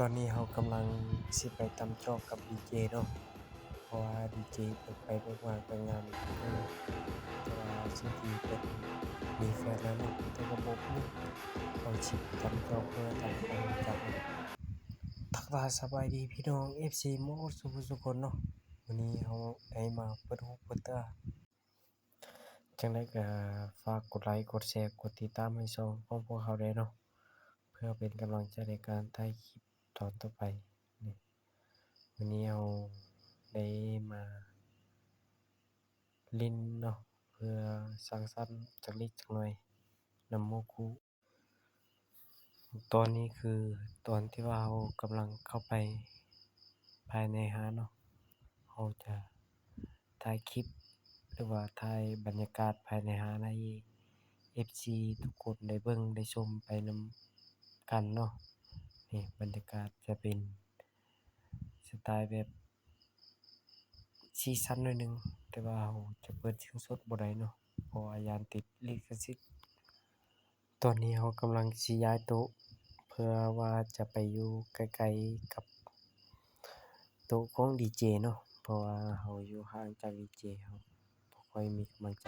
ຕອນນີ້ເຮົາກຳລັງຊິໄປຕຳຈອກກັບດີເຈເນາະ ເພາະວ່າດີເຈເບິ່ງໄປເບິ່ງມາກໍງາມ ແຕ່ວ່າສຸດທີ່ເພິ່ນມີແຟນແລ້ວເນາະ ແຕ່ກໍບໍ່ຮູ້ ເຮົາຊິຕຳຈອກເພື່ອທຳຄວາມຮູ້ຈັກ. ທັກທາຍສະບາຍດີພີ່ນ້ອງເອັຟຊີໝົດສູ່ຜູ້ສູ່ຄົນເນາະ ມື້ນີ້ເຮົາໄດ້ມາເປີດຫູເປີດຕາ ຈັ່ງໃດກໍຝາກກົດໄລ ກົດແຊ ກົດຕິດຕາມໃຫ້ຊ່ອງຂອງພວກເຮົາແດ່ເນາະ ເພື່ອເປັນກຳລັງໃຈໃນການຖ່າຍຄລິບຕອນຕໍ່ໄປ. ນີ້ ມື້ນີ້ເຮົາໄດ້ມາຫຼິ້ນເນາະ ເພື່ອສັງສັນຈັກເລັກຈັກໜ້ອຍນຳໝູ່ຄູ່. ຕອນນີ້ຄືຕອນທີ່ວ່າເຮົາກຳລັງເຂົ້າໄປພາຍໃນຮ້ານເນາະ ເຮົາຈະຖ່າຍຄລິບ ຫຼືວ່າຖ່າຍບັນຍາກາດພາຍໃນຮ້ານໃຫ້ເອັຟຊີທຸກຄົນໄດ້ເບິ່ງໄດ້ຊົມໄປນຳກັນເນາະ. ນີ້ບັນຍາກາດຈະເປັນສະໄຕແບບສີສັນໜ້ອຍໜຶ່ງ ແຕ່ວ່າເຮົາຈະເປີດສຽງສົດບໍ່ໄດ້ເນາະ ເພາະວ່າຢ້ານຕິດລິຂະສິດ. ຕອນນີ້ເຮົາກຳລັງຊິຍ້າຍໂຕະ ເພື່ອວ່າຈະໄປຢູ່ໃກ້ໆກັບໂຕະຂອງດີເຈເນາະ ເພາະວ່າເຮົາຢູ່ຫ່າງຈາກດີເຈ ເຮົາບໍ່ຄ່ອຍມີກຳລັງໃຈ.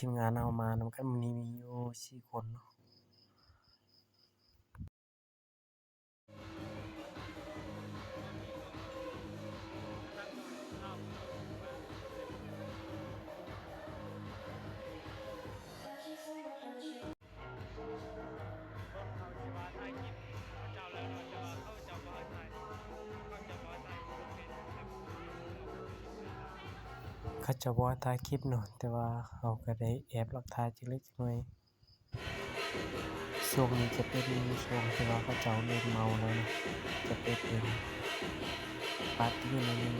ທີມງານເຮົາມານຳກັນມື້ນີ້ມີຢູ່ສີ່ຄົນເນາະ. ເຂົາເຈົ້າບໍ່ໃຫ້ຖ່າຍຄລິບເນາະ ແຕ່ວ່າເຮົາກໍໄດ້ແອບລັກຖ່າຍຈັກເລັກຈັກໜ້ອຍ. ຊ່ວງນີ້ຈະເປັນຊ່ວງທີ່ວ່າເຂົາເຈົ້າເລີ່ມເມົາແລ້ວເນາະ ຈະເປັນເປັນປາຕີ້ໜ້ອຍໜຶ່ງ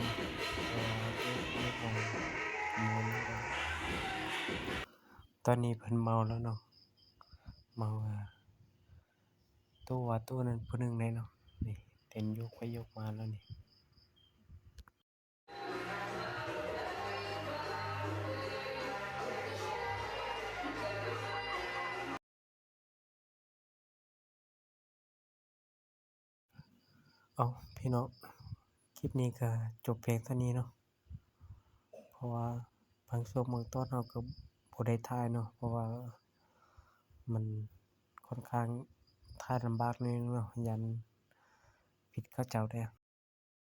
ເອີ ເອີ ເອີ ເອີ ຕອນນີ້ເພິ່ນເມົາແລ້ວເນາະ ເມົາ ໂຕວ່າໂຕນັ້ນຜູ້ໜຶ່ງເດ້ເນາະ ນີ້ເຕັ້ນໂຍກໄປໂຍກມາແລ້ວນີ້. ເອົາ ພີ່ນ້ອງ ຄລິບນີ້ກໍຈົບພຽງເທົ່ານີ້ເນາະ ເພາະວ່າບາງຊ່ວງບາງຕອນເຮົາກໍບໍ່ໄດ້ຖ່າຍເນາະ ເພາະວ່າມັນຂ້ອນຂ້າງຖ່າຍລຳບາກໜ້ອຍໜຶ່ງເນາະ ຢ້ານຜິດເຂົາເຈົ້າແດ່.